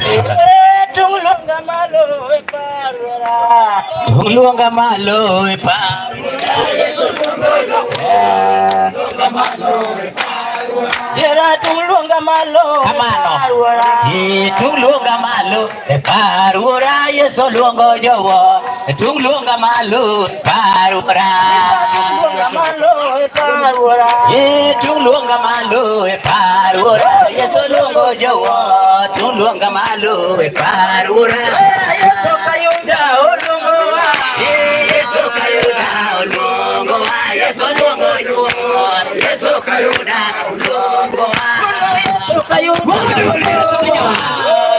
Tung luonga malo e parora. Tung luonga malo e parora. Yesu luongo luonga malo e parora. Yera tung luonga malo e parora. Tung luonga malo e parora. Yesu luongo jowo. Tung luonga malo e parora. Tung luonga malo e parora. Tung luonga malo e parora. Yesu luongo jowo. Tung luonga malo e parora. Yesu kayuda oluongowa. Yesu kayuda oluongowa. Yesu luongo jowo. Yesu kayuda oluongowa. Yesu kayuda oluongowa.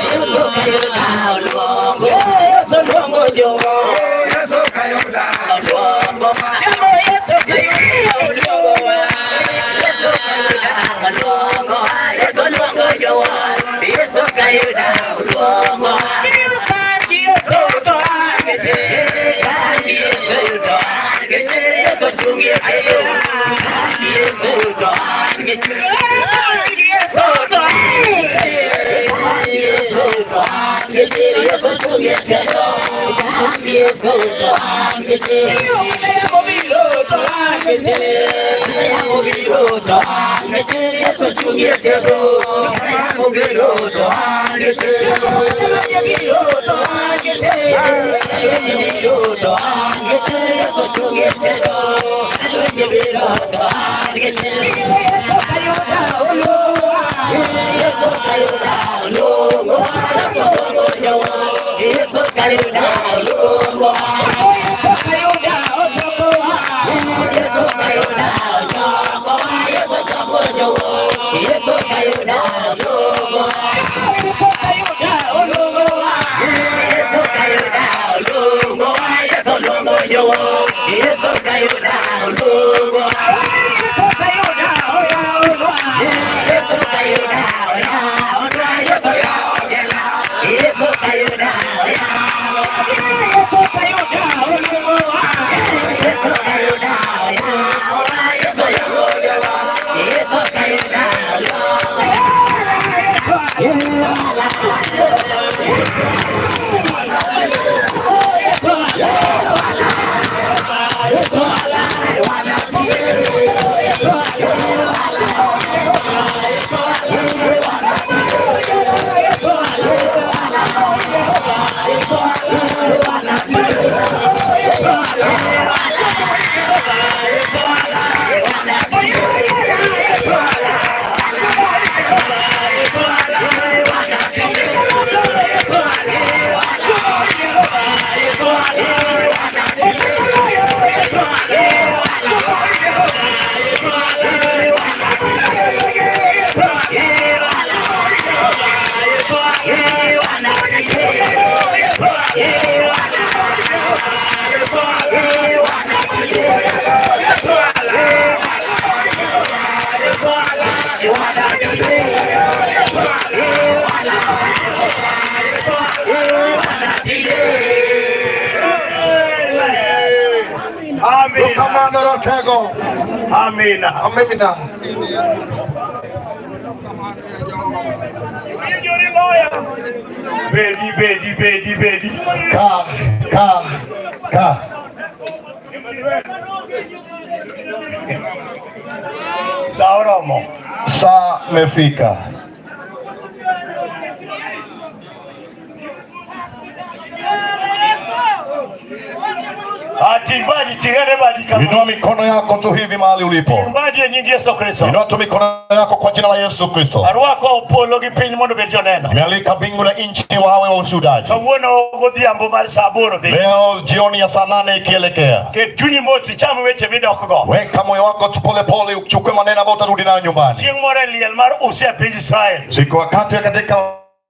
Yesu kayuda oluongowa. Yesu luongo jowo. Yesu kayuda oluongowa. Yesu kayuda oluongowa. Yesu kayuda oluongowa. Yesu luongo jowo. Yesu kayuda oluongowa. Yesu to angeche. Yesu to angeche. Yesu chungie kendo. Yesu to angeche. Yesu to angeche. Yesu to angeche. Yesu chungie kendo. Yesu to angeche. To angeche. To angeche. Yesu chungie kendo. To angeche. To angeche. To angeche. Yesu chungie kendo. To angeche. Yesu kayuda oluongowa. Yesu kayuda oluongowa. Yesu luongo jowa. Yesu kayuda oluongowa. Yesu kayuda ochokowa. Yesu kayuda ochokowa. Yesu choko jowa. Yesu kayuda oluongowa. Yesu kayuda oluongowa. Yesu kayuda oluongowa. Yesu luongo jowa. Yesu kayuda oluongowa. Yesu kayuda oyaonwa. Yesu kayuda oyaonwa. Yesu yawo jela. Yesu kayuda oyaonwa. Yesu kayuda oluongowa. Yesu kayuda oyaonwa. Yesu yawo jela. Yesu kayuda oluongowa. Amina. Kamano ratego. Amina. Amina. Bedi, bedi, bedi, bedi. Ka, ka, ka. Sa oromo. Saa imefika. Ati badi tigere badi kama. Inua mikono yako tu hivi mahali ulipo. Badi e nying Yesu Kristo. Inua tu mikono yako kwa jina la Yesu Kristo. Arwako polo gi piny mondo obed joneno. Nimealika mbingu na nchi wawe wa ushuhudaji. Kawuono godhiambo mar sa aboro dhi. Leo jioni ya saa 8 ikielekea, Ket chunyi mos icham weche midokgo. weka moyo wako tu polepole, uchukue maneno ambayo utarudi nayo nyumbani. Chieng' moro e liel mar Usia e piny Israel. Siku wakati katika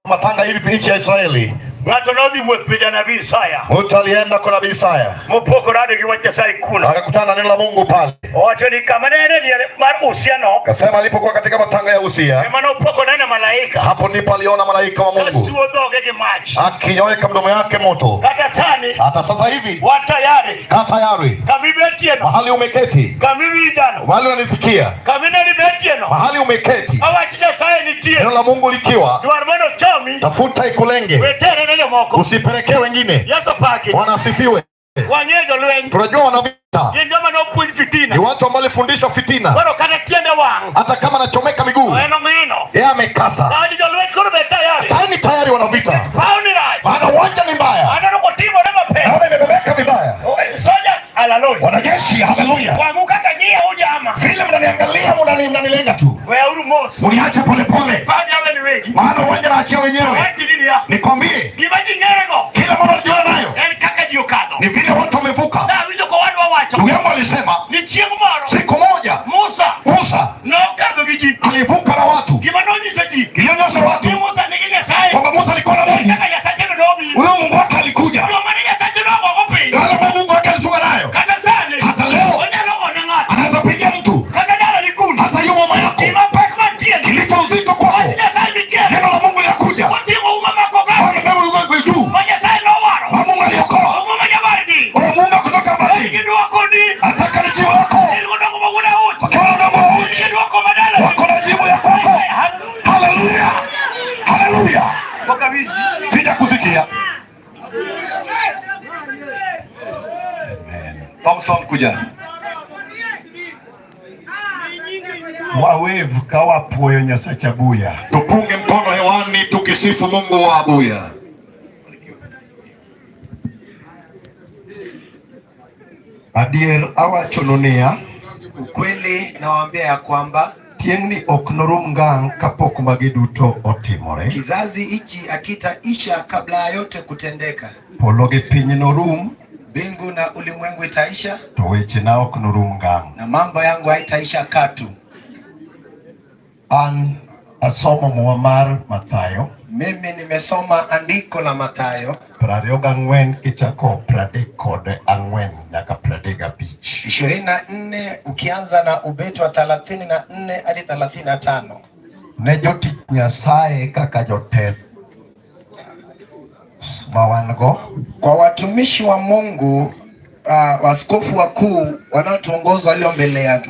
matanga hivi nchi ya Israeli, Ng'ato nodhi wuoth gi janabi Isaya. Mtu alienda kwa nabii Isaya Mopoko rado gi wach Nyasaye kuno. akakutana na neno la Mungu pale, Owacho ni kama ne en e diere mar Usia no, akasema alipokuwa katika matanga ya Usia, ema nopoko nene malaika. hapo ndipo aliona malaika wa Mungu Kasuo dhoge gi mach. akiweka mdomo yake moto. Kata sani Hata sasa hivi wan tayari. kaa tayari, Kama ibetieno, mahali umeketi, kama iwinjano, mahali unanisikia, kama ineni betieno, mahali umeketi, awach Nyasaye nitie. neno la Mungu likiwa, Dwar mondo chami, tafuta ikulenge, wetere ne jomoko. usipelekee wengine. Yesu paki. Bwana asifiwe. Wang'eyo jolweny. Tunajua wanavita Gin joma nopuonj fitina. ni watu ambao walifundishwa fitina, Koro kata tiende wang', hata kama anachomeka miguu en ong'ino. yeye amekasa Kadi jolweny koro bed tayari. tayari, tayari wanavita, Paw ni rach. maana uwanja ni mbaya, Aneno kotimore mapek. naona imebebeka vibaya. Soja, haleluya. Wanajeshi, haleluya! Wang'u kaka ng'iya ujama. Vile mnaniangalia, mnanilenga tu, Weuru mos. mniache polepole, Paw nyawe ni wegi. maana uwanja naachia wenyewe. Awachi ni niya. Nikwambie, Gima ji ng'erego kila mtu anajiona nayo en kaka ji okadho. ni vile watu wamevuka. Nawinjo kowadwa wacho Ndugu yangu alisema ni chieng' moro siku moja Musa Musa nokadho gi ji. alivuka na watu, Gima nonyiso ji ilionyesha ni watu Musa nigi Nyasaye. kwamba Musa alikuwa na Mungu. Kaka Nyasache no nobiro. Huyo Mungu wake alikuja, Joma ne Nyasache nogogo piny. yale ambayo Mungu wake alishuka nayo, Kata sani hata leo onyalo gone ng'ato. anaweza pigia mtu, Kata dala ni kuno. hata hiyo mama yako, Gima pek mantie. kilicho uzito kwako, Wach Nyasaye mikelo. neno la Mungu linakuja. Oting'o uma mako Bwana gari. beba yuko juu, Ma Nyasaye nowaro. wa Mungu aliokoa, Uma ma jawargi. wa Mungu kutoka mbali, Gidwoko ni. nataka ni jibu lako, Gidwoko ma wuod Aoch. wakiwa na mdomo wa uchi, Gidwoko madala. wako na jibu ya kwako. Haleluya, haleluya, Pok awinji. sija kusikia. Thompson kuja. Wawev ka wapuoyo Nyasach Abuya. Tupunge mkono hewani tukisifu Mungu wa Abuya. Adier awachonu niya, Ukweli nawaambia ya kwamba tieng'ni ok norum ngang' kapok magi duto otimore. kizazi hichi hakitaisha kabla ya yote kutendeka. Polo gi piny norum, Mbingu na ulimwengu itaisha, to wechena ok norum ngang'. na mambo yangu haitaisha katu. An asomo muma mar Mathayo Mimi nimesoma andiko la Mathayo 24 kichako 34 nyaka 35. 24 ukianza na ubeti wa 34 hadi 35. Ne jotich Nyasaye kaka jotelo ma wan go, Kwa watumishi wa Mungu, waskofu wakuu wanaotuongoza walio mbele yetu.